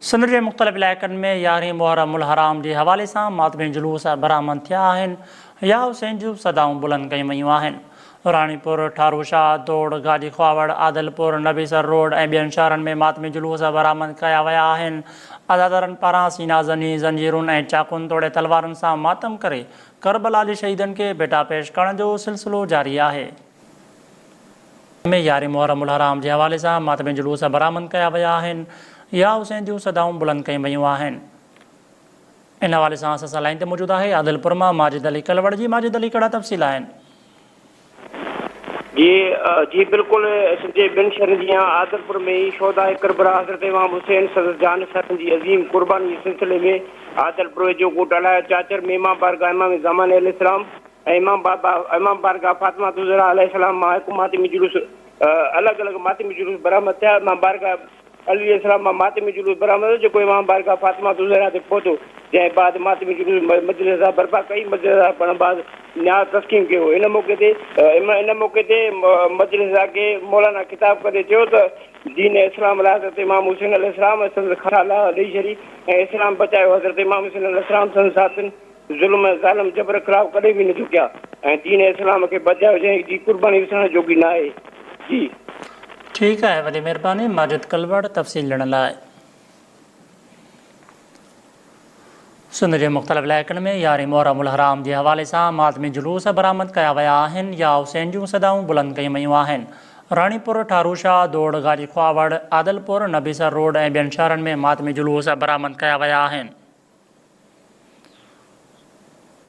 سنڌ جي مختلف علائقن ۾ يارهين محرم الحرام جي حوالي سان ماتمي جلوس برآمد ٿيا آهن، يا حسين جون صدائون بلند ڪيون ويون آهن. راڻيپور، ٺاروشاهه، دوڙ، گاجي خواوڙ، عادلپور، نبي سر روڊ ۽ ٻين شهرن ۾ ماتمي جلوس برآمد ڪيا ويا آهن. عزادارن پاران سينا زني، زنجيرن ۽ چاقون توڙي تلوارن سان ماتم ڪري ڪربلا جي شهيدن کي ڀيٽا پيش ڪرڻ جو سلسلو جاري آهي. ۾ يارهين محرم الحرام جي حوالي سان ماتمي جلوس برآمد ڪيا ويا آهن، يا حسين جون صدائون بلند ڪيون ويون آهن. ان حوالي سان اسان سان لائين تي موجود آهي عادلپور مان ماجد علي ڪلوڙ جي ماجد علي ڪهڙا تفصيل آهن؟ جي جي بلڪل سنڌ جي ٻين شهرن جيان عادلپور ۾ ئي شهداء ڪربلا حضرت امام حسين سندس جان سرن جي عظيم قرباني جي سلسلي ۾ عادلپور ويجهو ڳوٺ الاهي چاچر ۾ امام بارگاهه امام زمان عليه السلام ۽ امام بابا امام بارگاهه فاطمه الزهراء عليه السلام مان هڪ ماتمي جلوس الڳ الڳ ماتمي جلوس برآمد ٿيا. امام بارگاهه علي عليه السلام مان ماتمي جلوس برآمد ٿيو جيڪو امام بارگاهه فاطمه الزهراء تي پهتو جنهن بعد ماتمي جلوس مجلس عزا برپا ڪئي. مجلس عزا پڙهڻ بعد نياز تسقيم ڪيو. ان موقعي تي ان موقعي تي مجلس عزا کي مولانا خطاب ڪندي چيو ته دين اسلام لاء حضرت امام حسين عليه السلام ۽ سندس خاندان لاء ڏئي ڇڏي ۽ اسلام بچايو حضرت امام حسين عليه السلام سندس ساٿين ظلم ۽ ظالم جبر خلاف ڪڏهن به نه جهڪيا ۽ دين اسلام کي بچايو جنهن جي قرباني وسرڻ جوڳي ناهي. جي. ٺيڪ آهي وڏي مهرباني ماجد ڪلوڙ تفصيل ڏيڻ لاء. سنڌ جي مختلف علائقن ۾ يارهين محرم الحرام جي حوالي سان ماتمي جلوس برآمد ڪيا ويا آهن يا حسين جون صدائون بلند ڪيون ويون آهن. راڻيپور، ٺاروشاهه، دوڙ، گاجي خواوڙ، عادلپور، نبيسر روڊ ۽ ٻين شهرن ۾ ماتمي جلوس برآمد ڪيا ويا آهن.